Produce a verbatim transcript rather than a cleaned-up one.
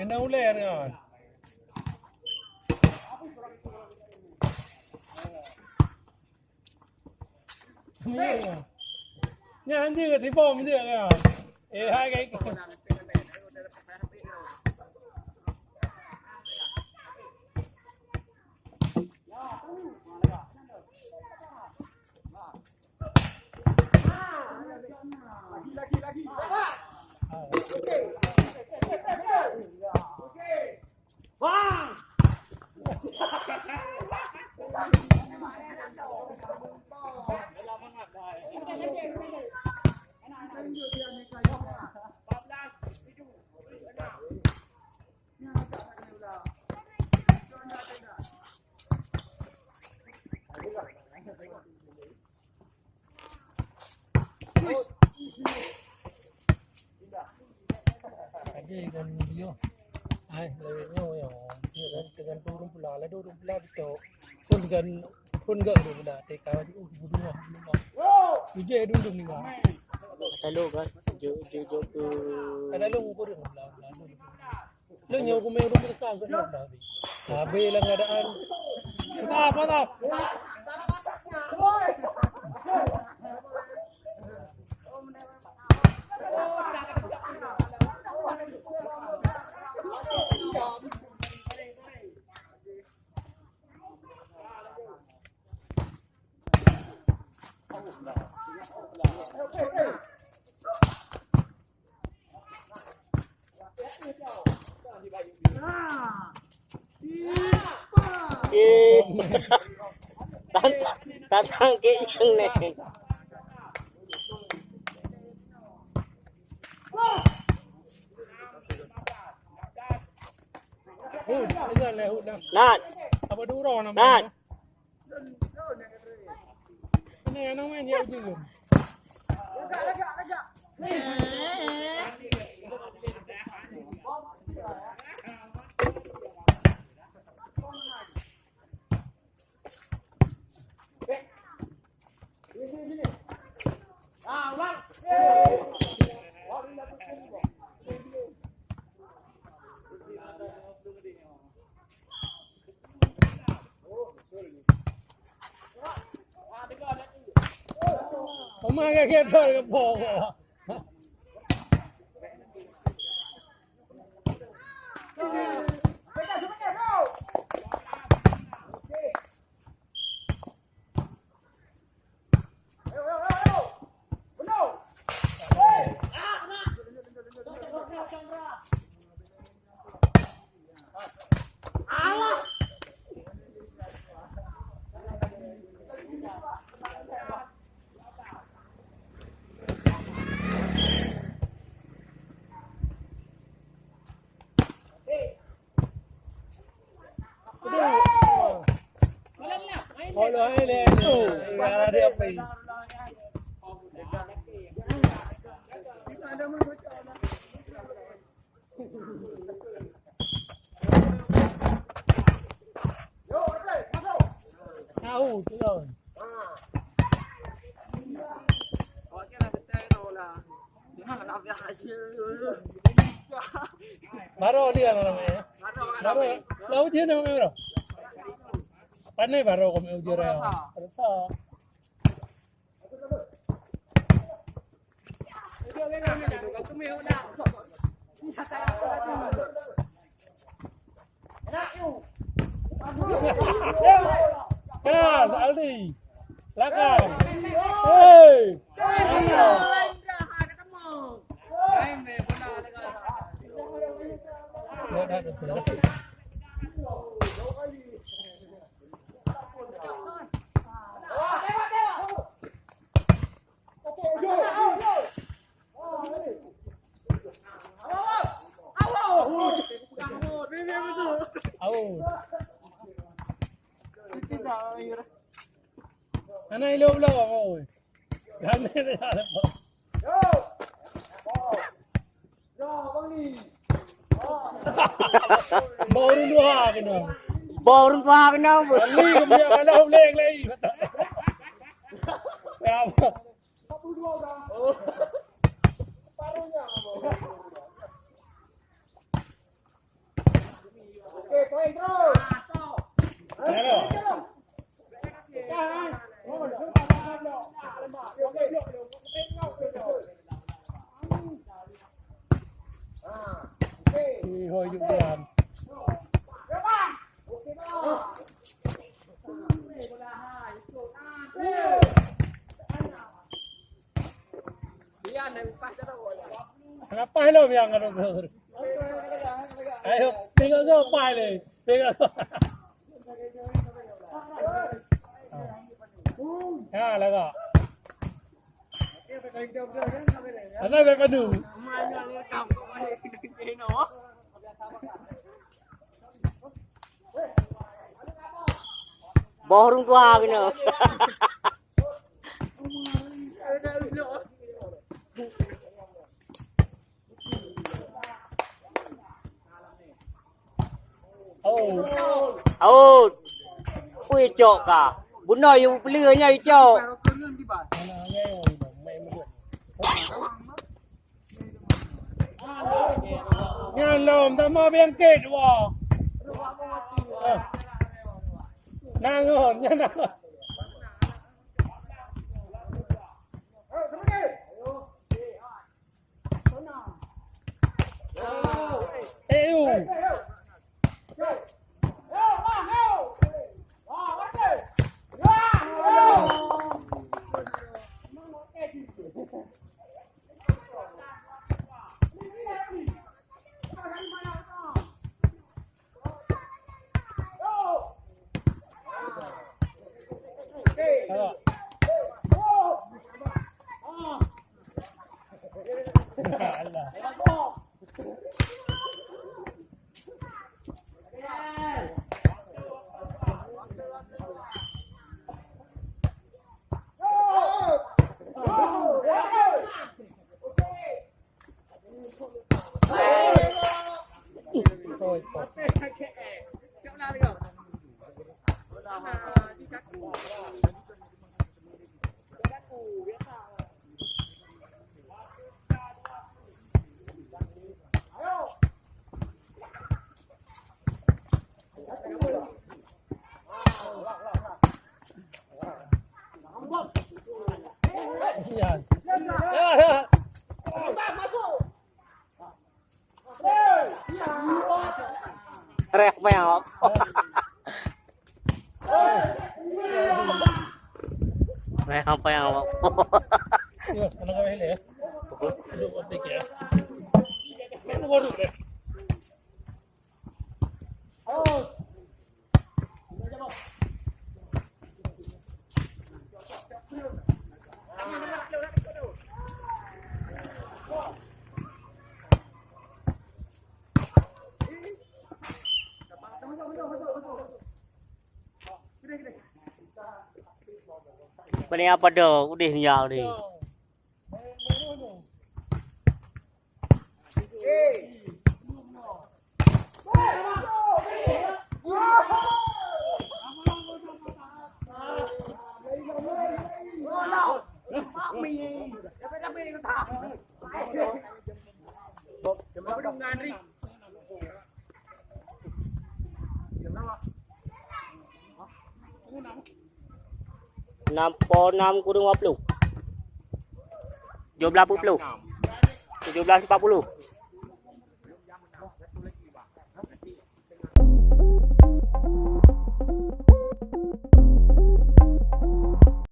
Kena ulèe nyan. Nyan jeuet, sibom jeuet nyan. Eh, hai, kai. Lagèe ngon nyoe. Ai, lagèe nyoe, nyoe. Nyoe kan teugantung ureueng pula. Laju ureueng pula beutôi. Phôn kan, phôn gak ureueng pula. Teuka laju, oh, dua puluh dua, dua puluh lima. Ijai dum-dum ni, Bang. Kata lu kan, jok, jok, jok ke. Kata lu ngukur ureueng pula, pula. Lôn nyoe kumé ureueng teuka keu lôn dah habéh. Habéh lam keadaan. Patah, patah. Eh. Tantang, tantang kek nyang neng. Hud, ingat lah, Hud, dah. Nat. Apa dua orang nama Nat. Dia? Mana yang nama dia, Hud? Oma ka ketor keu po. Tahu tu kan. Baroe dia namanya. Baroe. Lalu dia namanya baroe. Pandai baroe kami ujar ya. Rasa. Ya, Aldi. Belakang. Hei. Ya, dah, dah, dah. Out. Hana ilok-lok, oi. Hana ilok-lok. Bak ureueng tuha keunoe. Bak ureueng tuha keunoe. Bali keubiak kalah uleng lagi. Ya. Apa? Paruhnya. Oh, hidup dia. Lepas lom nyang ka tutur. Ayo, tengok ke pai le. Tengok. Ha, lagak. Asai bèk padu. Boh ureueng tuha keunoe. Oh. Oh. Ui, cok ka. Bunoe yue peuleueh nyan, ui, cok. Nyan lom, sama bengket dua. Eh. Nangon, nyan nangon. Eh, u. Reh meok. Reh apa yang awak? Iya, anak kawin ya. Duduk otik ya. Ini baru deh. Bani apa dah? Udeh ni ya, udeh. Enam puluh enam kurang dua puluh. Tujuh belas empat puluh. Tujuh belas empat puluh.